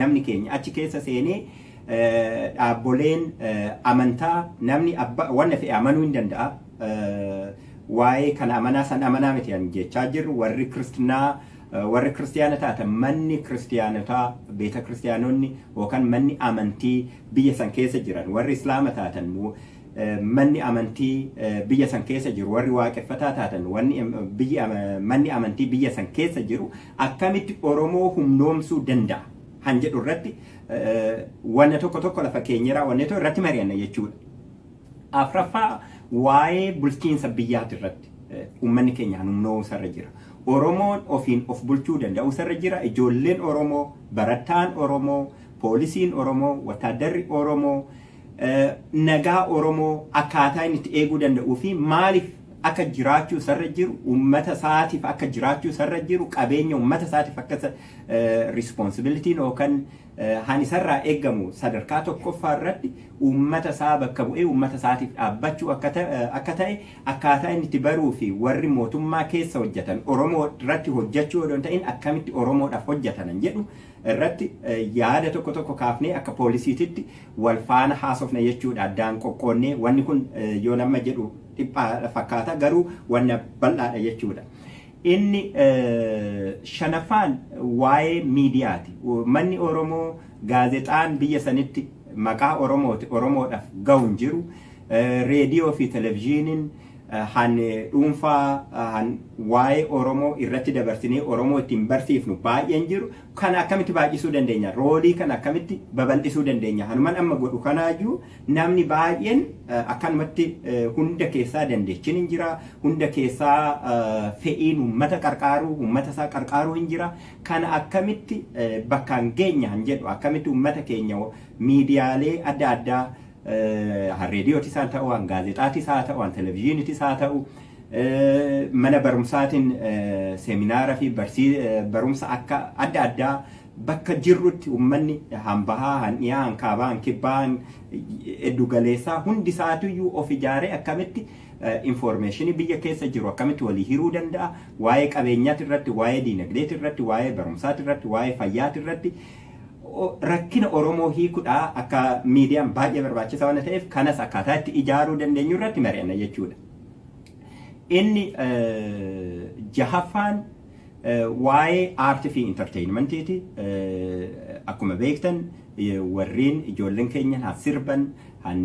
Namni keenya achi keessa seenee, dhaabboleen amantaa, namni wanna fe'e amanuu hin danda'a. Waa'ee kana amanaa san amanaa miti an jechaa jirru. Warri kiristinaa, warri kiristiyaana taatan, manni kiristiyaanotaa, beeta kiristiyaanonni yookaan manni amantii biyya san keessa jiran, warri islaama taatan, manni amantii biyya san keessa jiru, warri waaqeffataa taatan, wanni biyya manni amantii biyya san keessa jiru akkamitti Oromoo humnoomsuu danda'a han jedhu irratti wanna tokko tokko lafa keenyarraa wanna tokko irratti mari'anna jechuudha. Afraffaa, waa'ee bulchiinsa biyyaati irratti uummanni keenya humnoomsarra jira. Oromoon ofiin of bulchuu danda'uusarra jira. Ijoolleen Oromoo, barataan Oromoo, poolisiin Oromoo, wataaddarri Oromoo nagaa Oromoo akkaataa inni itti eeguu danda'uu fi maaliif akka jiraachuu isarra jiru, uummata isaatiif akka jiraachuu isarra jiru, qabeenya uummata isaatiif akka responsibilityn yookaan han isarraa eeggamu, sadarkaa tokkoffaa irratti uummata isaa bakka bu'ee uummata isaatiif dhaabbachuu akka ta'e akkaataa inni itti baruu fi warri mootummaa keessa hojjetan Oromoo irratti hojjechuu odoo hin ta'in akkamitti Oromoodhaaf hojjetan jedhu irratti yaada tokko tokko kaafnee akka poolisiititti wal faana haasofna jechuudha. Addaan qoqqoonnee wanni kun yoo nama jedhu dhiphaa fakkaata, garuu wanna bal'aadha jechuudha. Inni shanaffaan waa'ee miidiyaati. Manni Oromoo, gaazexaan biyya sanitti maqaa Oromooti Oromoodhaaf gahu hin jiru. Reediyoo fi televizyiiniin han dhuunfaa han waa'ee Oromoo irratti dabarsinee Oromoo ittiin barsiifnu baay'een jiru. Kana akkamitti baay'isuu dandeenya? Roolii kana akkamitti babal'isuu dandeenya? Hanuman amma godhu kanaayyuu namni baay'een akkanumatti hunda keessaa dandeechiin hin jira. Hunda keessaa fe'iin uummata qarqaaruu, uummata isaa qarqaaruu hin jira. Kana akkamitti bakkaan geenya han jedhu, akkamitti uummata keenya miidiyaalee adda addaa, reediyootis haa ta'u, han gaazexaatis haa ta'u, han televizyiinitis haa ta'u, mana barumsaatiin seeminaara fi barumsa akka adda addaa bakka jirrutti uummanni han bahaa, han dhiyaa, han kaabaa, han kibbaa, han giddu galeessaa hundi isaatuyyuu of ijaaree akkamitti informationii biyya keessa jiru akkamitti walii hiruu danda'a, waa'ee qabeenyaati irratti, waa'ee diinagdeeti irratti, waa'ee barumsaati irratti, waa'ee fayyaati irratti, rakkina Oromoo hiikuudhaa akka miidiyaan baay'ee barbaachisaa waan ta'eef, kanas akkaataa itti ijaaruu dandeenyu irratti mari'anna jechuudha. Inni jahaffaan waa'ee aartii fi entertainmentiiti. Akkuma beektan, warreen ijoolleen keenya haa sirban, han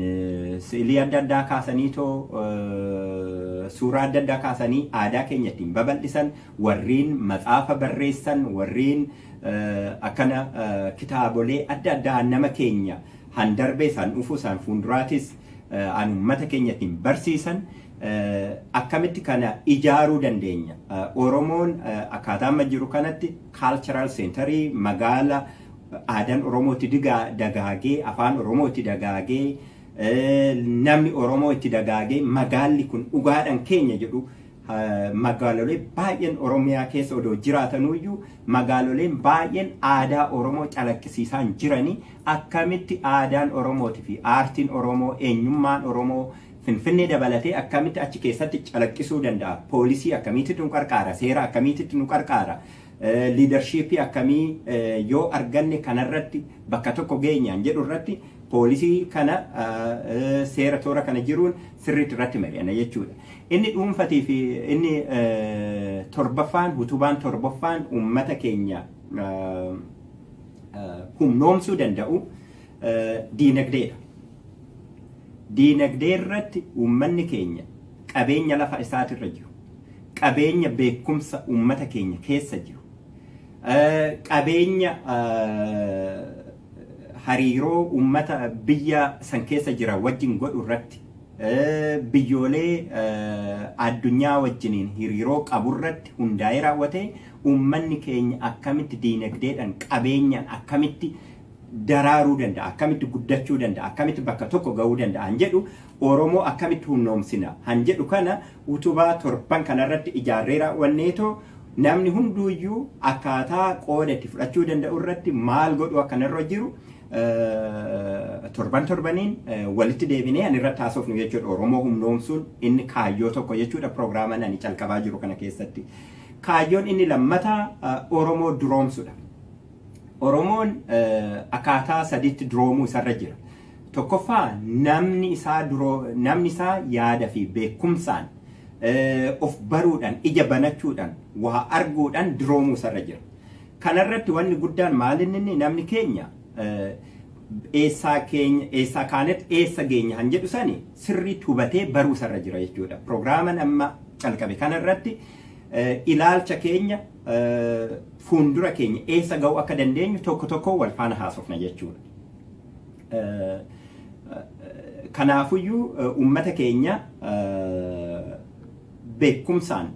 si'ilii adda addaa kaasanii too suuraa adda addaa kaasanii aadaa keenya ittiin babal'isan, warreen matsaafa barreessan, warreen akkana kitaabolee adda addaa nama keenya han darbee isaan dhufuu isaan fuulduraatis an uummata keenya ittiin barsiisan akkamitti kana ijaaruu dandeenya? Oromoon akkaataa amma jiru kanatti cultural centerii, magaala aadaan Oromootti dagaagee, afaan Oromootti dagaagee, namni Oromoo itti dagaagee, magaalli kun dhugaadhaan keenya jedhu magaalolee baay'een Oromiyaa keessa odoo jiratanuyyuu, magaaloleen baay'een aadaa Oromoo calaqqisiisaan jiranii, akkamitti aadaan Oromootii fi aartiin Oromoo, eenyummaan Oromoo Finfinnee dabalatee akkamitti achi keessatti calaqqisuu danda'a? Poolisii akkamiitti nu qarqaara? Seera akkamiitti nu qarqaara? Leadershipii akkamii yoo arganne kanarratti bakka tokko geenyaan jedhu irratti, poolisii kana seera toora kana jiruun sirriitti irratti mari'anna jechuudha. Inni dhuunfatii fi inni torbaffaan, utubaan torbaffaan uummata keenya humnoomsuu danda'u diinagdeedha. Diinagdee irratti uummanni keenya qabeenya lafa isaatirra jiru, qabeenya beekumsa uummata keenya keessa jiru, qabeenya hariiroo uummata biyya san keessa jira wajjin godhu irratti, biyyoolee addunyaa wajjiniin hariiroo qabu irratti hundaa'ee raawwatee uummanni keenya akkamitti diinagdeedhaan, qabeenyaan akkamitti daraaruu danda'a, akkamitti guddachuu danda'a, akkamitti bakka tokko gahuu danda'a han jedhu, Oromoo akkamitti humnoomsina han jedhu kana utubaa torban kanarratti ijaarree raawwanneetoo namni hunduuyyuu akkaataa qooda itti fudhachuu danda'u irratti maal godhuu akkanarra jiru torban torbaniin walitti deebinee ani irratti haasofnu jechuudha. Oromoo humnoomsuun inni kaayyoo tokko jechuudha pirogiraamaan ani calqabaa jiru kana keessatti. Kaayyoon inni lammataa Oromoo duroomsudha. Oromoon akkaataa sadiitti duroomuu isarra jira. Tokkoffaa, namni isaa yaada fi beekumsaan of baruudhaan, ija banachuudhaan, waa arguudhaan duroomuu isarra jira. Kanarratti wanni guddaan maal inni namni keenya eessaa keenya, eessaa kaanetti eessa geenya han jedhu sani sirriitti hubatee baruu isarra jira jechuudha. Pirogiraaman amma calqabe kanarratti ilaalcha keenya, fuuldura keenya eessa ga'uu akka dandeenyu tokko tokko wal faana haasofna jechuudha. Kanaafuyyuu uummata keenya beekumsaan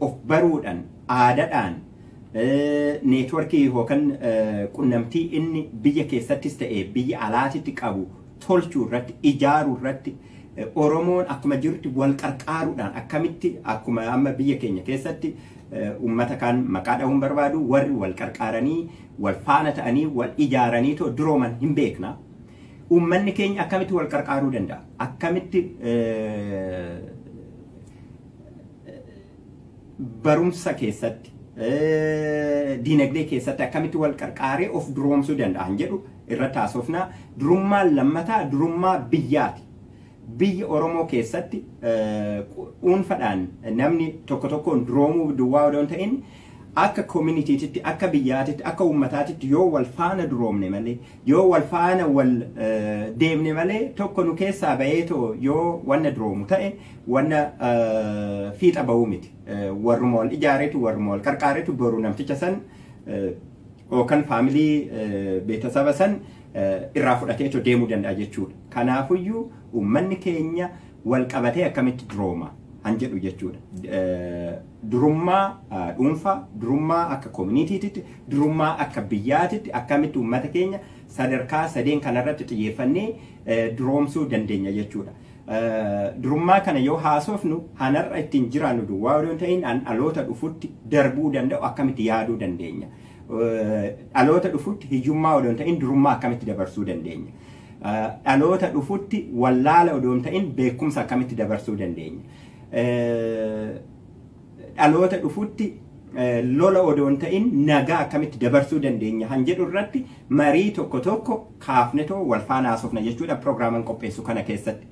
of baruudhaan, aadaadhaan, networkii yookaan qunnamtii inni biyya keessattis ta'e biyya alaatitti qabu tolchuu irratti, ijaaruu irratti, Oromoon akkuma jirutti wal qarqaaruudhaan akkamitti, akkuma amma biyya keenya keessatti uummata kaan maqaa dhahuun barbaadu, warri wal qarqaaranii, wal faana ta'anii, wal ijaaranii too durooman hin beekna. Uummanni keenya akkamitti wal qarqaaruu danda'a? Akkamitti barumsa keessatti, diinagdee keessatti akkamitti wal qarqaaree of duroomsuu danda'a jedhu irratti haasofna. Durummaan lammataa durummaa biyyaati. Biyya Oromoo keessatti dhuunfaadhaan namni tokko tokkoon duroomuu duwwaa odoo hin ta'in, akka communitytitti, akka biyyaatitti, akka uummataatitti yoo wal faana duroomne malee, yoo wal faana wal deemne malee, tokko nu keessaa baheetoo yoo wanna duroomu ta'e wanna fiixa bahuu miti. Warruma wal ijaaretu, warruma wal qarqaaretu boru namticha san yookaan family, beetasaba san irraa fudhateetu deemuu danda'a jechuudha. Kanaafuyyuu uummanni keenya wal qabatee akkamitti durooma han jedhu jechuudha. Durummaa dhuunfaa, durummaa akka communitytitti, durummaa akka biyyaatitti akkamitti uummata keenya sadarkaa sadeen kanarratti xiyyeeffannee duroomsuu dandeenya jechuudha. Durummaa kana yoo haasofnu, hanarra ittiin jiraannu duwwaa odoo hin ta'in, an dhaloota dhufutti darbuu danda'u akkamitti yaaduu dandeenya. Dhaloota dhufutti hiyyummaa odoo hin ta'in durummaa akkamitti dabarsuu dandeenya. Dhaloota dhufutti wallaala odoo hin ta'in beekumsa akkamitti dabarsuu dandeenya. Dhaloota dhufutti lola odoo hin ta'in nagaa akkamitti dabarsuu dandeenya han jedhu irratti marii tokko tokko kaafnetoo wal faana haasofna jechuudha pirogiraaman qopheessu kana keessatti.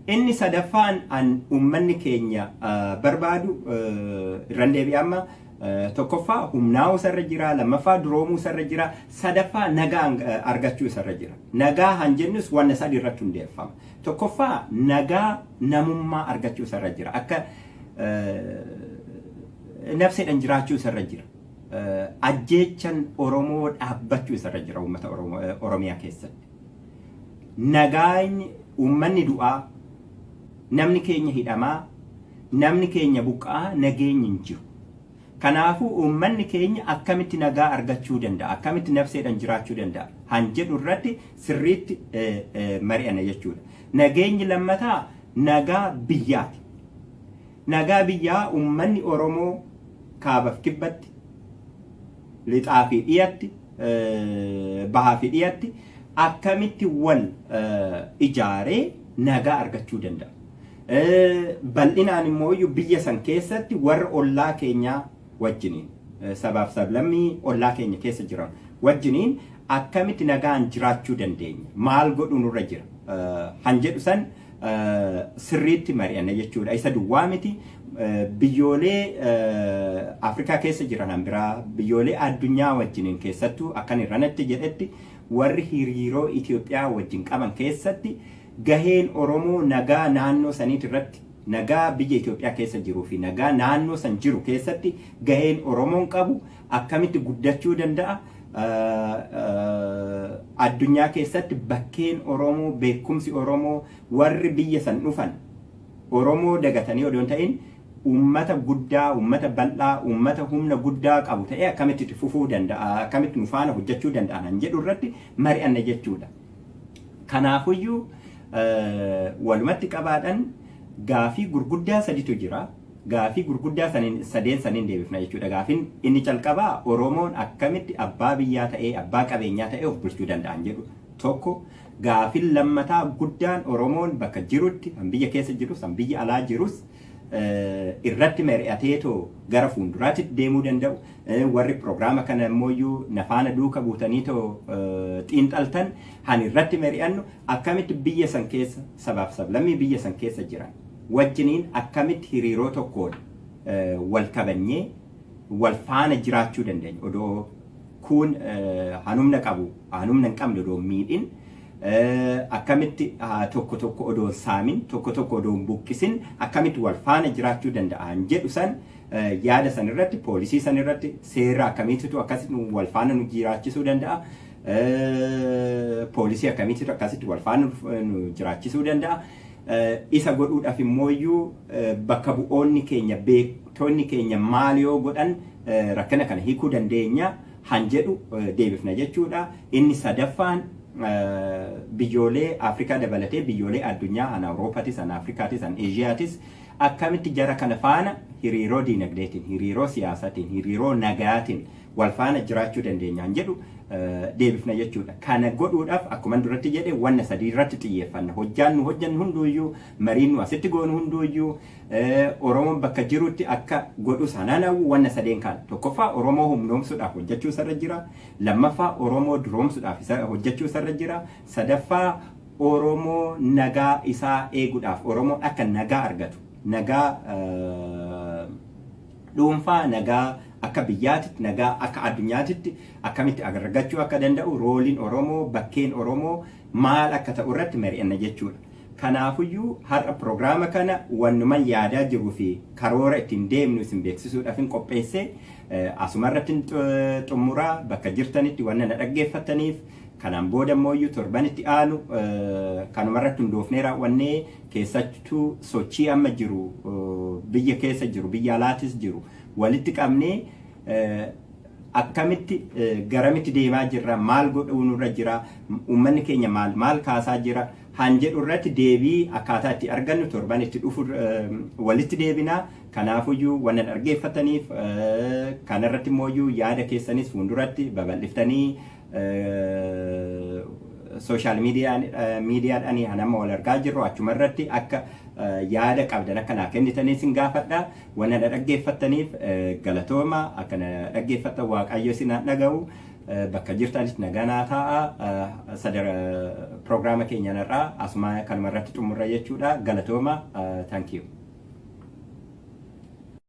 Inni sadaffaan an uummanni keenya barbaadu, irran deebi'a amma, tokkoffaa humnaa'uu isarra jira, lammaffaa duroomuu isarra jira, sadaffaa nagaa argachuu isarra jira. Nagaa han jennus wanna sadi irratti hundeeffama. Tokkoffaa, nagaa namummaa argachuu isarra jira. Akka nafseedhaan jiraachuu isarra jira. Ajjeechan Oromoo dhaabbachuu isarra jira uummata Oromiyaa keessatti. Nagaan uummanni du'aa, namni keenya hidhamaa, namni keenya buqqa'aa, nageenyi hin jiru. Kanaafuu uummanni keenya akkamitti nagaa argachuu danda'a, akkamitti nafseedhaan jiraachuu danda'a han jedhu irratti sirriitti mari'ana jechuudha. Nageenyi lammataa nagaa biyyaati. Nagaa biyyaa uummanni Oromoo kaabaaf kibbatti, lixaa fi dhiyatti, bahaa fi dhiyatti akkamitti wal ijaaree nagaa argachuu danda'a. Bal'inaan immoo biyya san keessatti warra ollaa keenyaa wajjiniin, sabaaf sablammii ollaa keenya keessa jiran wajjiniin akkamitti nagaan jiraachuu dandeenya, maal godhuu nurra jira han jedhu san sirriitti mari'anna jechuudha. Isa duwwaa miti, biyyoolee Afrikaa keessa jiran biraa, biyyoolee addunyaa wajjiniin, keessattuu akkan irranatti jedhetti warri hiriiroo Itoophiyaa wajjin qaban keessatti gaheen Oromoo nagaa naannoo saniit irratti, nagaa biyya Itoophiyaa keessa jiruu fi nagaa naannoo san jiru keessatti gaheen Oromoon qabu akkamitti guddachuu danda'a. Addunyaa keessatti bakkeen Oromoo, beekumsi Oromoo, warri biyya san dhufan Oromoo dagatanii odoo hin ta'in uummata guddaa, uummata bal'aa, uummata humna guddaa qabu ta'ee akkamitti itti fufuu danda'a, akkamitti nu faana hojjechuu danda'an jedhu irratti mari'anna jechuudha. Kanaafuyyuu walumatti qabaadhaan gaafii gurguddaa saditu jira. Gaafii gurguddaa sadeen saniin deebifna jechuudha. Gaafiin inni calqabaa Oromoon akkamitti abbaa biyyaa ta'ee, abbaa qabeenyaa ta'ee of bulchuu danda'an jedhu tokko. Gaafiin lammataa guddaan Oromoon bakka jirutti, kan biyya keessa jirus, kan biyya alaa jirus, irratti mari'ateetoo gara fuulduraatti deemuu danda'u. Warri piroogiraama kana immoo nafaana duuka buutaniitoo xiinxaltan han irratti mari'annu akkamitti biyya san keessa sabaaf sablammii biyya san keessa jiran wajjiniin akkamitti hiriiroo tokkoon wal kabanyee wal faana jiraachuu dandeenya, odoo kun hanumna qabu hanumna hin qabne odoo miidhin, akkamitti tokko tokko odoo hin saamin, tokko tokko odoo hin buqqisin akkamitti wal faana jiraachuu danda'an jedhu san, yaada san irratti, poolisii san irratti, seera akkamiitu akkasitti wal faana nu jiraachisuu danda'a, poolisii akkamiitu akkasitti wal faana nu jiraachisuu danda'a. Isa godhuudhaaf immooyyuu bakka bu'oonni keenya, beektonni keenya maal yoo godhan rakkina kana hiikuu dandeenya han jedhu deebifna jechuudha. Inni sadaffaan biyyoolee Afrikaa dabalatee biyyoolee addunyaa han Awuroopatis, han Afrikaatis, han Eeshiyaatis akkamitti jara kana faana hiriiroo diinagdeetiin, hiriiroo siyaasatiin, hiriiroo nagaatiin wal faana jiraachuu dandeenyaan jedhu deebifna jechuudha. Kana godhuudhaaf akkuma duratti jedhe wanna sadii irratti xiyyeeffanna. Hojjaan nu hojjannu hunduuyyuu, mariin nu asitti goonu hunduuyyuu, Oromoon bakka jirutti akka godhu sanaan hawwu wanna sadeen kana. Tokkoffaa, Oromoo humnoomsuudhaaf hojjechuu isarra jira. Lammaffaa, Oromoo duroomsuudhaaf hojjechuu isarra jira. Sadaffaa, Oromoo nagaa isaa eeguudhaaf, Oromoon akka nagaa argatu, nagaa dhuunfaa, nagaa akka biyyaatitti, nagaa akka addunyaatitti akkamitti argachuu akka danda'u, rooliin Oromoo, bakkeen Oromoo maal akka ta'u irratti mari'anna jechuudha. Kanaafuyyuu har'a piroogiraama kana wannuman yaadaa jiruu fi karoora ittiin deemnu isin beeksisuudhaaf hin qopheesse asumarratti xumuraa. Bakka jirtanitti wanna na dhaggeeffattaniif, kanaan booda immoo torbanitti aanu kanumarratti hundoofnee raawwannee keessattuu sochii amma jiru, biyya keessa jiru, biyya alaatis jiru walitti qabnee akkamitti garamitti deemaa jirra, maal godhuu nurra jira, uummanni keenya maal maal kaasaa jira han jedhu irratti deebii akkaataa itti argannu torban itti dhufu walitti deebinaa. Kanaafuyyuu wannan dhaggeeffataniif, kanarratti immoo yaada keessanis fuulduratti babal'iftanii social miidiyaadhaan hanama wal argaa jirru achuma irratti akka yaada qabdan akka naa kennitanii isin gaafadha. Wanna na dhaggeeffattaniif galatooma. Akka na dhaggeeffattan Waaqayyo isin haa dhaga'u. Bakka jirtanitti nagaa naa ta'a. Sadara piroogiraama keenya irraa asuma kanuma irratti xumurra jechuudha. Galatooma. Thank you.